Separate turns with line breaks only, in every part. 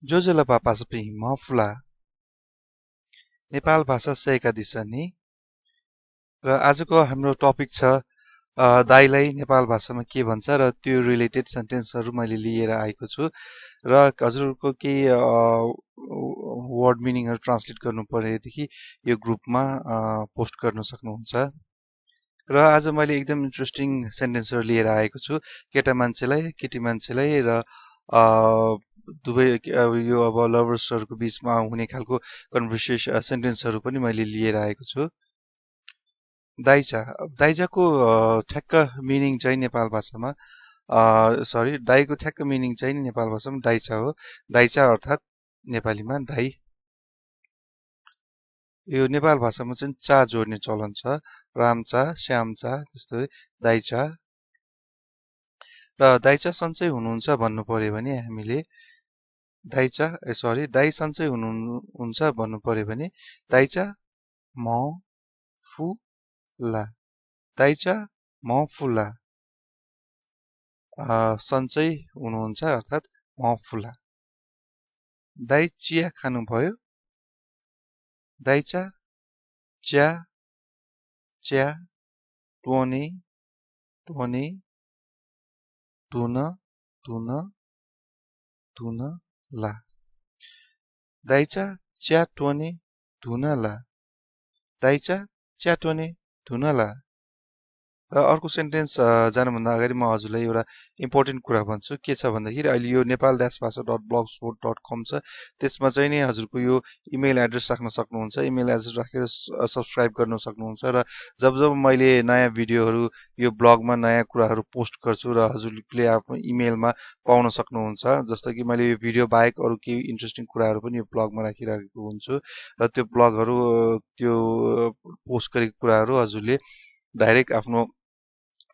जोजोला पापासपि मफुला नेपाल भाषा सेका दिशनी र आजको हाम्रो टपिक छ दाइलाई नेपाल भाषामा के भन्छ र त्यो रिलेटेड सेन्टेन्सहरू मैले लिएर आएको छु र हजुरको केही वर्ड मिनिङहरू ट्रान्सलेट गर्नु परेदेखि यो ग्रुपमा पोस्ट गर्न सक्नुहुन्छ र आज मैले एकदम इन्ट्रेस्टिङ सेन्टेन्सहरू लिएर आएको छु केटा मान्छेलाई केटी मान्छेलाई र दुवै यो अब लभर्सहरूको बिचमा हुने खालको कन्भर्सेसन सेन्टेन्सहरू पनि मैले लिएर आएको छु दाइचा दाइजाको ठ्याक्क मिनिङ चाहिँ नेपाल भाषामा सरी दाइको ठ्याक्क मिनिङ चाहिँ नेपाल भाषामा दाइचा हो दाइचा अर्थात् नेपालीमा दाइ यो नेपाल भाषामा चाहिँ चा जोड्ने चलन छ रामचा श्यामचा त्यस्तो दाइचा र दाइचा सन्चै हुनुहुन्छ भन्नु पर्यो भने हामीले दाइचा दाइ सन्चै हुनुहुन्छ भन्नु पर्यो भने दाइचा म फु ला दाइचा म फुला सन्चै हुनुहुन्छ अर्थात् म फुला दाइ चिया खानुभयो दाइचा च्या च्या टोने टोने तुन तुन तुन ला दाइचा च्या टोने धुन ला दाइचा च्या टोने धुन ला र अर्को सेन्टेन्स जानुभन्दा अगाडि म हजुरलाई एउटा इम्पोर्टेन्ट कुरा भन्छु के छ भन्दाखेरि अहिले यो nepal-bhasha.blogspot.com छ त्यसमा चाहिँ नि हजुरको यो इमेल एड्रेस राख्न सक्नुहुन्छ इमेल एड्रेस राखेर सब्स्क्राइब गर्न सक्नुहुन्छ र जब जब मैले नयाँ भिडियोहरू यो ब्लगमा नयाँ कुराहरू पोस्ट गर्छु र हजुरले आफ्नो इमेलमा पाउन सक्नुहुन्छ जस्तो कि मैले यो भिडियो बाहेक अरू केही इन्ट्रेस्टिङ कुराहरू पनि यो ब्लगमा राखिरहेको हुन्छु र त्यो ब्लगहरू त्यो पोस्ट गरेको कुराहरू हजुरले डाइरेक्ट आफ्नो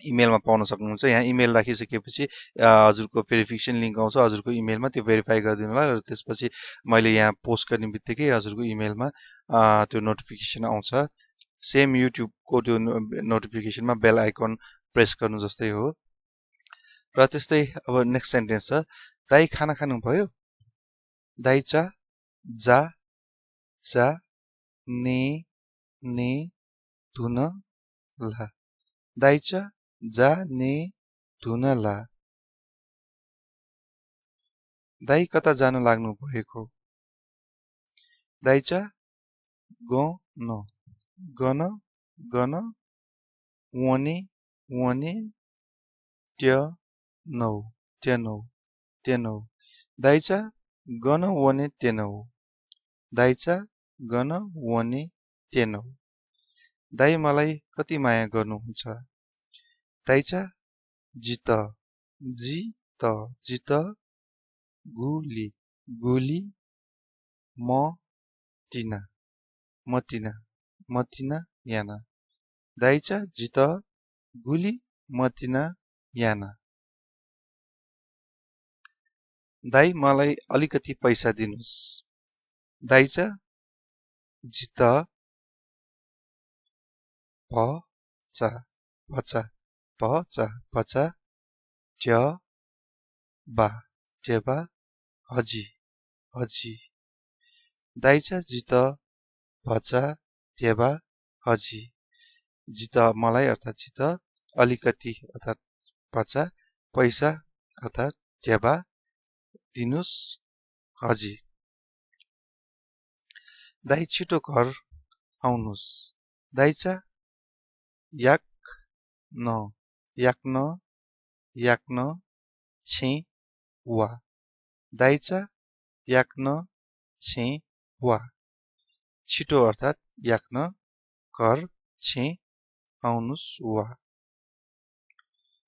इमेलमा पाउन सक्नुहुन्छ यहाँ इमेल राखिसकेपछि हजुरको भेरिफिकेसन लिङ्क आउँछ हजुरको इमेलमा त्यो भेरिफाई गरिदिनु होला र त्यसपछि मैले यहाँ पोस्ट गर्ने बित्तिकै हजुरको इमेलमा त्यो नोटिफिकेसन आउँछ सेम युट्युबको त्यो नोटिफिकेसनमा बेल आइकन प्रेस गर्नु जस्तै हो र त्यस्तै अब नेक्स्ट सेन्टेन्स छ दाइ खाना खानुभयो दाइ चा जा चा ने धुन ला दाइचा जा ने धुन ला दाइ कता जान लाग्नु भएको दाइचा गन वने ट्यनौ दाइचा गन वने ट्यनौ दाइचा गन वने ट्यनौ दाइ मलाई कति माया गर्नुहुन्छ दाइचा जित गुली मतिना याना दाइचा जित गुली मतिना याना दाइ मलाई अलिकति पैसा दिनुस् दाइचा जित पचा ट्यबा हजी दाइचा जित भचा ट्यबा हजी जित मलाई अर्थात् जित अलिकति अर्थात् पचा पैसा अर्थात् ट्यबा दिनुस् हजी दाइ छिटो घर आउनुस् दाइचा याक्न छे वा दाइचा याक्न छे वा छिटो अर्थात् याक्न घर छे आउनुस् वा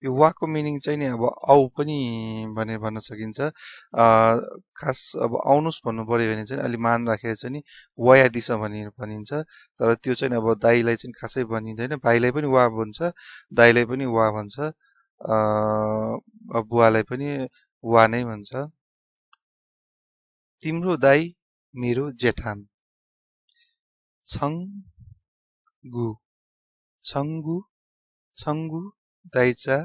यो वाको मिनिङ चाहिँ नि अब आउ पनि भनेर भन्न सकिन्छ खास अब आउनुस् भन्नु पर्यो भने चाहिँ अलि मान राखेर चाहिँ नि वया दिशा भनेर भनिन्छ तर त्यो चाहिँ अब दाइलाई चाहिँ खासै भनिँदैन भाइलाई पनि वा भन्छ दाइलाई पनि वा भन्छ बुवालाई पनि वा नै भन्छ तिम्रो दाइ मेरो जेठान छङ्गु दाइचा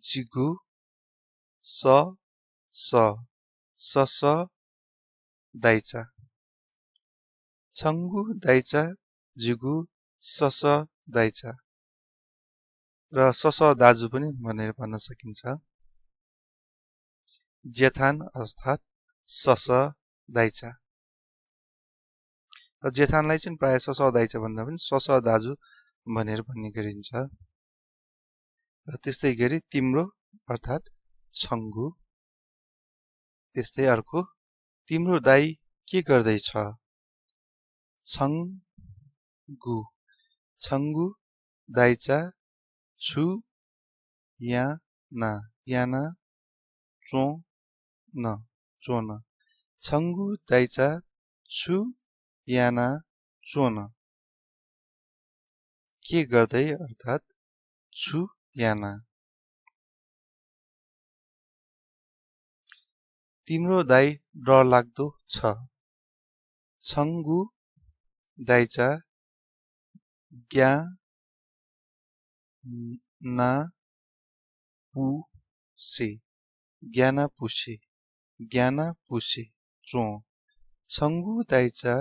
जिगु सस दाइचा छङ्गु दाइचा जिगु सस दाइचा र सस दाजु पनि भनेर भन्न सकिन्छ जेठान अर्थात् सस दाइचा र जेठानलाई चाहिँ प्राय सस दाइचा भन्दा पनि सस दाजु भनेर भन्ने गरिन्छ र त्यस्तै गरी तिम्रो अर्थात् छङ्गु त्यस्तै अर्को तिम्रो दाइ के गर्दैछ छङ्गु छङ्गु दाइचा छु याना चोन छङ्गु दाइचा छु याना चोन के गर्दै अर्थात् छु याना तिम्रो दाइ डरलाग्दो छ छङ्गु दाइचा ज्ञानापुसे चों छङ्गु दाइचा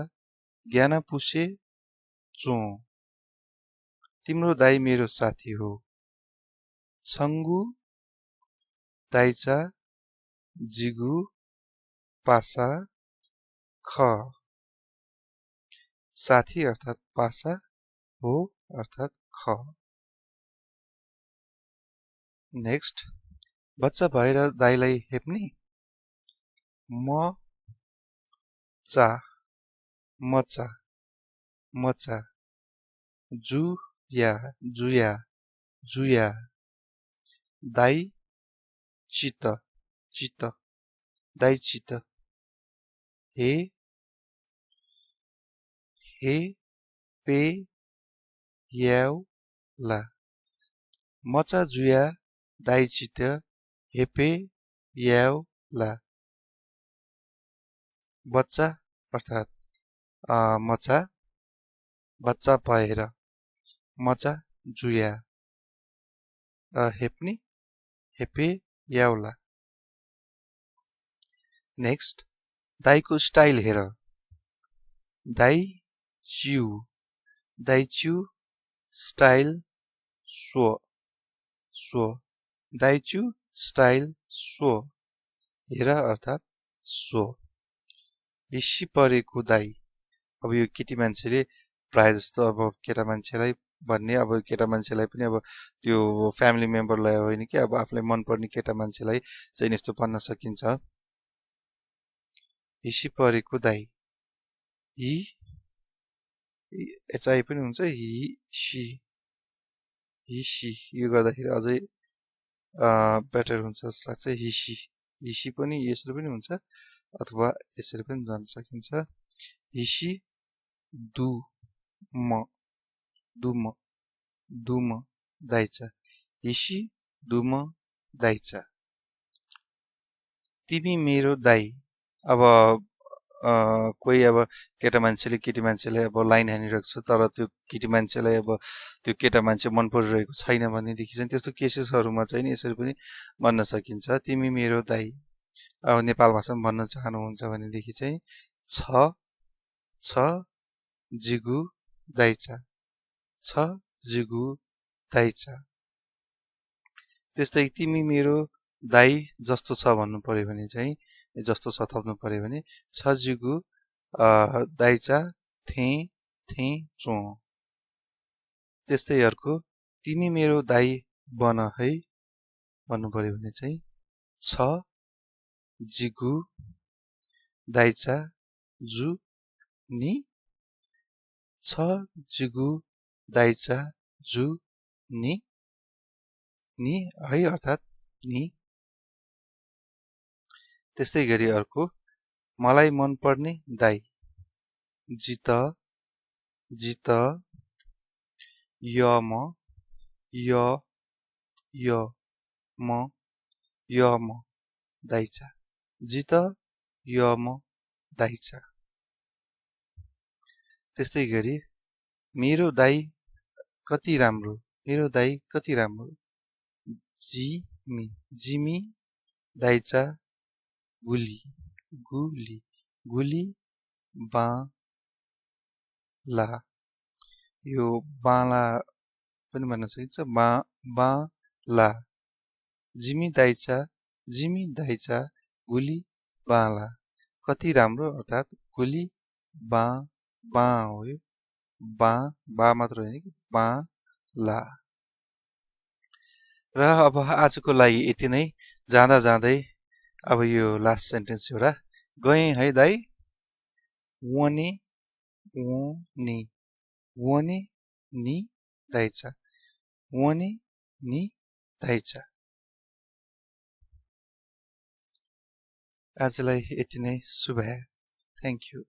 ज्ञानापुसे चों तिम्रो दाइ मेरो साथी हो छङ्गु दाइचा जिगु पासा ख साथी अर्थात् पासा हो अर्थात् ख नेक्स्ट बच्चा भएर दाइलाई हेप्ने मचा जुया दाइ चित दाइ चित हे पे याउला मचा जुया दाइ चित हेपे याउला बच्चा अर्थात् मचा बच्चा भएर मचा जुया हेप्ने हेपे याउला नेक्स्ट दाइको स्टाइल हेर दाइ च्यु स्टाइल सो दाइच्यु स्टाइल सो हेर अर्थात् सो हिस्सी परेको दाइ अब यो केटी मान्छेले प्राय जस्तो अब केटा मान्छेलाई भन्ने अब केटा मान्छेलाई पनि अब त्यो फ्यामिली मेम्बरलाई होइन कि अब आफूलाई मनपर्ने केटा मान्छेलाई चाहिँ यस्तो भन्न सकिन्छ हिस्सी परेको दाइ एचआई पनि हुन्छ हिसी यो गर्दाखेरि अझै बेटर हुन्छ जस्तो लाग्छ हिसी पनि यसरी पनि हुन्छ अथवा यसरी पनि जान सकिन्छ हिसी दुम दाइचा हिसी दुम दाइचा तिमी मेरो दाइ अब कोही अब केटा मान्छेले केटी मान्छेलाई अब लाइन हानिरहेको छ तर त्यो केटी मान्छेलाई अब त्यो केटा मान्छे मन परिरहेको छैन भनेदेखि चाहिँ त्यस्तो केसेसहरूमा चाहिँ नि यसरी पनि भन्न सकिन्छ तिमी मेरो दाइ अब नेपाल भाषामा भन्न चाहनुहुन्छ भनेदेखि चाहिँ छ जिगु दाइचा त्यस्तै तिमी मेरो दाइ जस्तो छ भन्नु पर्यो भने चाहिँ जस्तो छ थप्नु पर्यो भने छ जिगु दाइचा थे चो त्यस्तै अर्को तिमी मेरो दाइ बन है भन्नु पर्यो भने चाहिँ छ जिगु दाइचा जु नि छ जिगु दाइचा जु नि है अर्थात् नि त्यस्तै गरी अर्को मलाई मन पर्ने दाइ जित य म दाइचा जित य म दाइचा त्यस्तै गरी मेरो दाइ कति राम्रो जिमी दाइचा गुली गुली बाला यो बाला पनि भन्न सकिन्छ बाला जिमी दाइचा गुली बाला कति राम्रो अर्थात गुली बा हो यो बा मात्र होइन कि बाला र अब आजको लागि यति नै जाँदा जाँदै अब यो लास्ट सेन्टेन्स एउटा गएँ है दाइ वनी नि दाइचा वनी नि दाइचा आजलाई यति नै शुभ थ्याङ्क यू